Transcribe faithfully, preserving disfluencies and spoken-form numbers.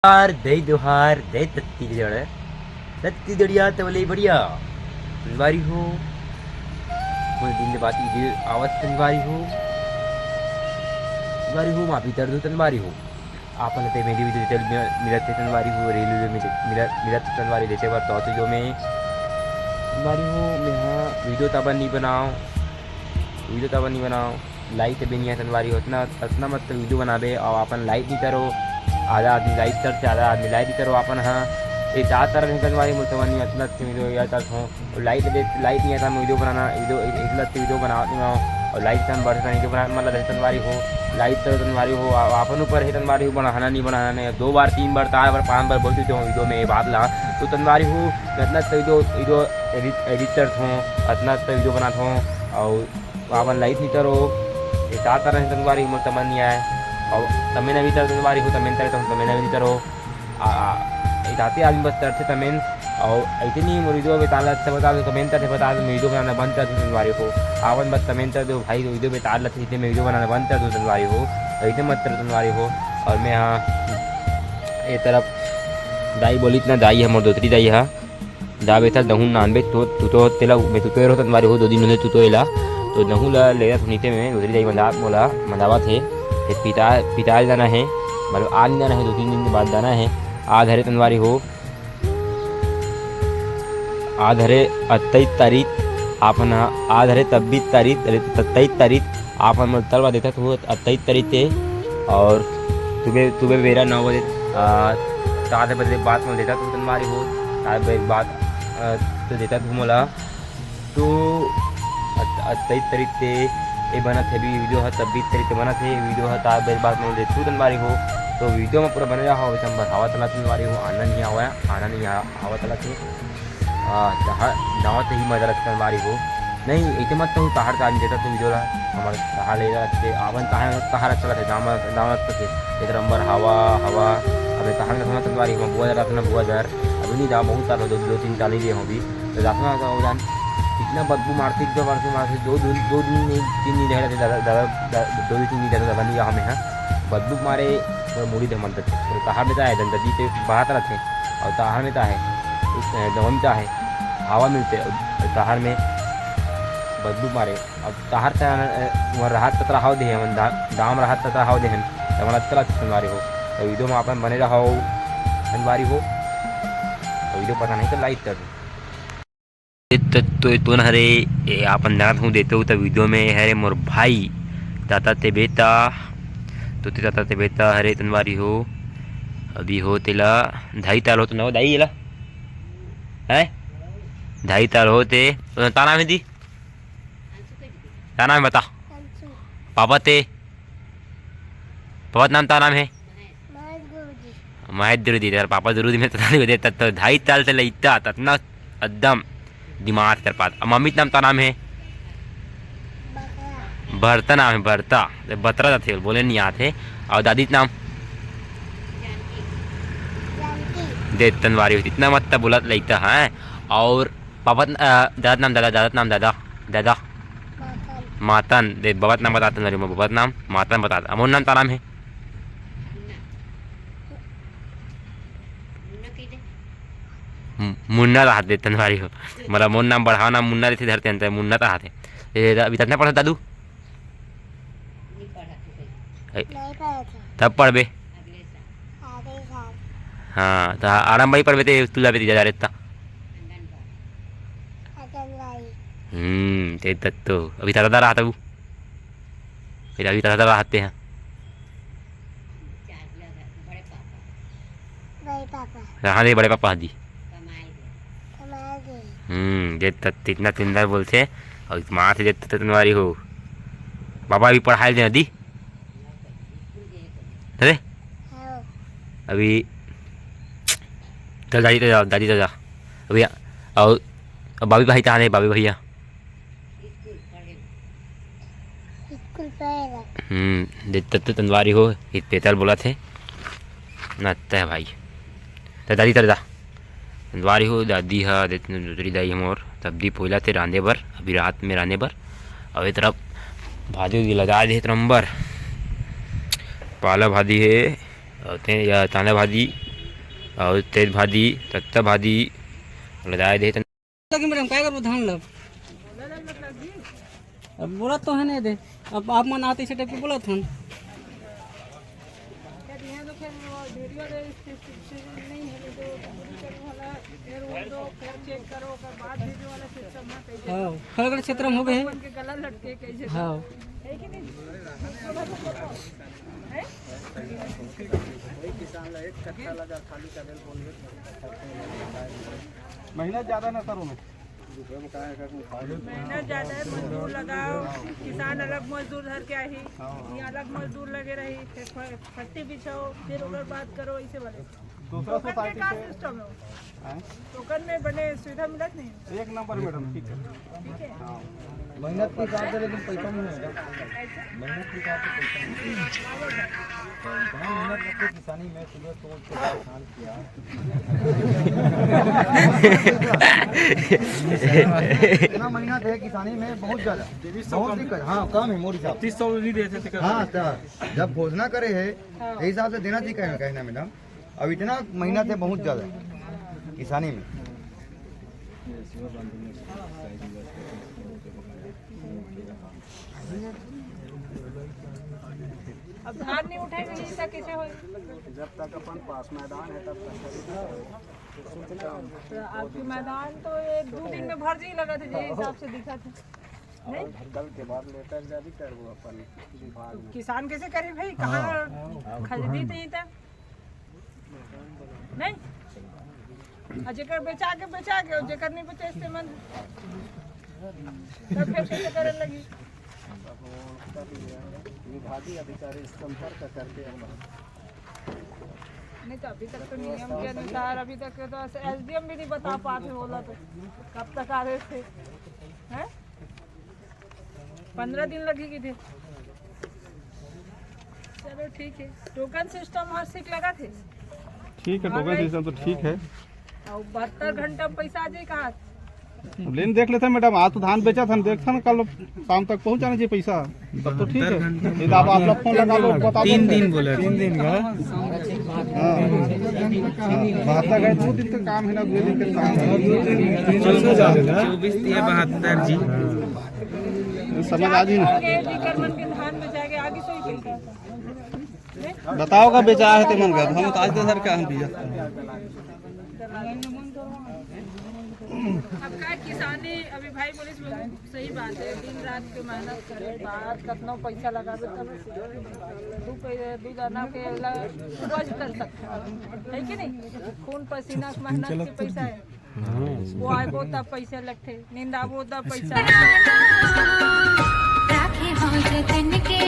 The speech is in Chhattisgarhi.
यार, दई दोहार, दई तत्ती जड़, तत्ती जड़िया तवले बढ़िया। तनवारी हो, मोर दिन ले बात इदे आवत तनवारी हो, तनवारी हो, माफी दर्द हो तनवारी हो। आपन ते मेरी video चल मिलत हे तनवारी हो, रेल में मिलत, मिलत तनवारी देते बर तो जो में तनवारी हो, मैं हाँ video तबन नहीं बनाओ, video तबन नहीं बनाओ। Like भी नहीं है तनवारी हो, अतना, अतना मत video बनाबे और अपन like नहीं करो। आधा आदमी like करते, आधा आदमी like नहीं करो। अपन हाँ, ये चार तरह से तनवारी मुझे समझ नहीं, अतना video या तक हो। और like दे, like नहीं आता video बनाना, video, इतना video बनाओ, बनाओ। और like तम बढ़ता video बना, मतलब तनवारी हो, like करो तनवारी हो, आ-, अपन ऊपर है तनवारी हो, बनाना नहीं बनाना नहीं। दो बार, तीन बार, चार बार, पाँच बार बोल चुके हो video में ये बात ला, तो तनवारी हो, इतना तो video, video edit, edit करत हो, इतना तो video बनात हो, और अपन like नहीं करो, ये का कारण है तनवारी हो, मोर समझ नहीं आए। और तमें ना भी तर तनवारी हो, तमें तर तुम तमें ना भी करो। आ, आ, इताते आदमी बस तरथे तमें, और इतनी मोर video बेताल अच्छा बता दो, तमें तरथे बता दो, मैं video बनाना बंद कर दूँ तनवारी हो। आवन बस तमें तर दो भाई, video बेताल लगथे, मैं video बनाना बंद कर दूँ तनवारी हो, ऐसे मत कर तनवारी हो। और मैं हाँ, ये तरफ दाई बोली इतना दाई है, मोर दोतरी दाई है, जा बेटा, दहू नानबे, तो, तू तो तेला, मैं तो तेरो तनवारी हो, दो दिन होने तू तो एला, तो दहू ला ले जा, सुनीते में, दूसरी दाई मंदा-, मोला, मंदावत हे, ये पिता, पिताल जाना है, मतलब, आज नहीं जाना है, दो तीन दिन के बाद जाना है, आज हरे तनवारी हो, आज हरे अट्ठाईस तारीख, आपन आज हरे तब्बीस तारीख, अरे, सत्ताईस तारीख, आप मन तलवा देता तू अट्ठाईस तारीख ते, और सुबह, सुबह बेरा नौ बजे, आ, सात बजे बाद में देता तू तनवारी हो, सात बजे बाद, आ, तो देता तू मोला। तो अट-, अट्ठाईस तारीख ते ये बनत है, अभी video है छब्बीस तारीख ते बनत है, video है सात बजे बाद में देता तू तनवारी हो। तो video में पूरा बने रहा हो, अभी तम बढ़ावा तला तनवारी हो, आनंद नहीं आवा, आनंद नहीं आ-, आवा तला थे। आ, तहार नाव ते ही मजा लगता तनवारी हो। नहीं, इते मत कहू, तहार का आदमी देता तू video ला, हमर तहार ले जाते, आवन तहार, तहार अच्छा लगता, गाँव में, गाँव में अच्छा से, एक नंबर हवा, हवा, अबे तहार का सुना तनवारी हो, बुआ जरा, अपना बुआ जर, अभी नहीं जा, बहुत साल हो, दो, दो तीन साल ही लिए हो अभी, तो जाता ना, तो जान, इतना बदबू मारती, इतना बदबू मारती, दो दिन, दो दिन नहीं, तीन दिन रह जाते, दादा, दादा, दा-, दो दिन, तीन दिन रह जाते, दादा नहीं रहा मैं, हाँ, बदबू मारे, और मुड़ी धमन तक, तो तहार में तो है, गंदगी से बाहर रहते, और तहार में तो है, उस, अ, दमन का है, हवा मिलते, अउ तहार में बदबू मारे। अब तहार त, अ, वहाँ राहत ततरा हव दे, हमन दा-, दाम राहत ततरा हव दे हन, त हमन अच्छा लगथे संगवारी हो। त video में अपन बने रहो संगवारी हो, त video पता नहीं तो like कर दो। ए त-, तो, तो न हरे, ए, अपन जानत हूँ देते हो त video में हरे मोर भाई, ताता ते बेटा, तो ते ताता ते बेटा हरे तनवारी हो, अभी हो तेला, ढाई ताल हो तो न हो, दाई एला? हैं? ढाई ताल होते। तो का नाम है दी? का नाम है बता। पापा ते? पापा नाम का नाम है? महेश गुरुजी। महेश गुरुजी, तेरा पापा गुरुजी में तो नहीं होते, तब तो ढाई ताल से लेता, ततना एकदम दिमाग कर पाता। अब मम्मी का नाम का नाम है? बकरा। भरता नाम है, भरता। बतरा जाथे, बोले नहीं आते। और दादी का नाम? जानकी। जानकी। दे तनवारी होती, इतना मत बोलत लइका है। और पापा, अ, दादा नाम दादा, दादा नाम दादा, दादा। मातन। मातन, दे बाबा नाम बता तनवारी में, बाबा नाम, मातन बता। अब मोर नाम का नाम है? मु-, मुन्ना रहा दे तनवारी हो। मतलब मोर नाम बढ़ावा नाम मुन्ना रहिथे, धरते अंतर मुन्ना रहा थे। ए, अभी तक ना पढ़ा दादू? ए, नहीं पढ़ा थे। तब पढ़बे। अगले साल। हाँ, तो आराम भाई पढ़बे ते तू जाबे तीजा जा रे ता। आंगनबाड़ी। हम्म, ते तक तो अभी दादा रहा था वो। फिर अभी दादा रहते हैं। बड़े पापा। बड़े पापा। रहा दे बड़े पापा दी। कमाए गए। कमाए गए। हम्म, जे तक इतना तिंदा बोलते और मार से जे तक तनवारी हो। बाबा अभी पढ़ाई दे दी। अरे? हाँ। अभी चल दादी तो जा, दादी तो जा। अभी और, और बाबी भाई कहाँ है, बाबी भैया? स्कूल पढ़ेगा। हम्म, दे तत्ते तनवारी हो, इत पेतल बोला थे। ना तय भाई। तो दादी तर जा। तनवारी हो, दादी हा, दे दूसरी दाई हमोर, तब दी पोइला थे रांधे बर, अभी रात में रांधे बर। और ये तरफ भाजी उजी लगा दे, तरम्बर पाला भाजी है। अउ ते या तांदा भाजी, अउ तेज भादी, तत्ता भादी, लदाय दे त लगे मैडम, काय करबो धान लब? अब बोलत तो है नहीं दे, अब आप मन आते इसे टाइप के बोलत हन। हाँ, खड़गड़ क्षेत्र में हो गए हैं। हाँ। मेहनत ज्यादा ना सर उन्हें। मेहनत ज्यादा है, मजदूर लगाओ, किसान अलग मजदूर धर के आही, यहाँ अलग मजदूर लगे रही, फिर फ-, फट्टी बिछाओ, फिर ओकर बात करो, इसे वाले। दूसरा टोकन के सोसाइटी का से सिस्टम है? हैं? टोकन में बने सुविधा मिलत नहीं? एक नंबर मैडम, ठीक है। ठीक है। हाँ। मेहनत के हिसाब से लेकिन पैसा नहीं मिलता। मेहनत के हिसाब से पैसा नहीं मिलता। तो इतना मेहनत करके किसानी में सुबह सोच के परेशान किया। इतना मेहनत है किसानी में, बहुत ज्यादा, बहुत दिक्कत। हाँ, कम है मोर हिसाब से। तीस सौ नहीं देते थे। हाँ सर, जब घोषणा करे है, हाँ। यही हिसाब से देना चाहिए, कहना, कहना मैडम। अब इतना मेहनत है बहुत ज्यादा किसानी में। अब धान नहीं उठेगा, ये सब कैसे होई? जब तक अपन पास मैदान है, तब तक खरीद सकते हो। तो आपके मैदान तो ये दो दिन में भर जाई लगा था, जे हिसाब से दिखा था। नहीं? और कल के बाद लेटर जारी करबो अपन विभाग में। किसान कैसे करे भाई? कहाँ खरीदी थी तब? नहीं? आ जेकर बेचा के, बेचा के, और जेकर नहीं बेचे, इससे मन। तब फिर कैसे करे लगी? विभागीय अधिकारी से संपर्क करके अपन नहीं तो अभी तक तो नियम के अनुसार अभी तक तो एसडीएम भी नहीं बता पाते, बोला तो कब तक आ रहे थे, हैं? पंद्रह दिन लगेगी थे। चलो ठीक है, टोकन सिस्टम हर सीट लगा थे। ठीक है, टोकन सिस्टम तो ठीक है। और बहत्तर घंटा में पैसा आ जाए कहाँ? लेन देख लेते हैं मैडम, आज तो धान बेचा था, देखते हैं कल शाम तक पहुँच जाना चाहिए पैसा, तब तो ठीक है। नहीं तो आप, आप लोग फोन लगा लो, बता दो। तीन दिन बोले। तीन दिन का। हाँ। हाँ, बहत्तर का दो दिन का काम है ना, दो दिन का काम है। चौबीस दिए बहत्तर जी। समझ आ जी ना। आगे जी करमन के धान में जाके आगे सोई के बताओ का बेचा है तो मन का, हम तो आज तो सर का हम भैया। अब का किसानी, अभी भाई बोलिस बिल्कुल सही बात है, दिन रात के मेहनत करे, बाहर कतनो पैसा लगावे तब दू पै-, दू जना के ला-, उपज कर सकते हैं, है कि नहीं? खून पसीना मेहनत के पैसा है। बोआबो तब पैसा लगथे, निंदाबो तब पैसा। राखे हो जतन के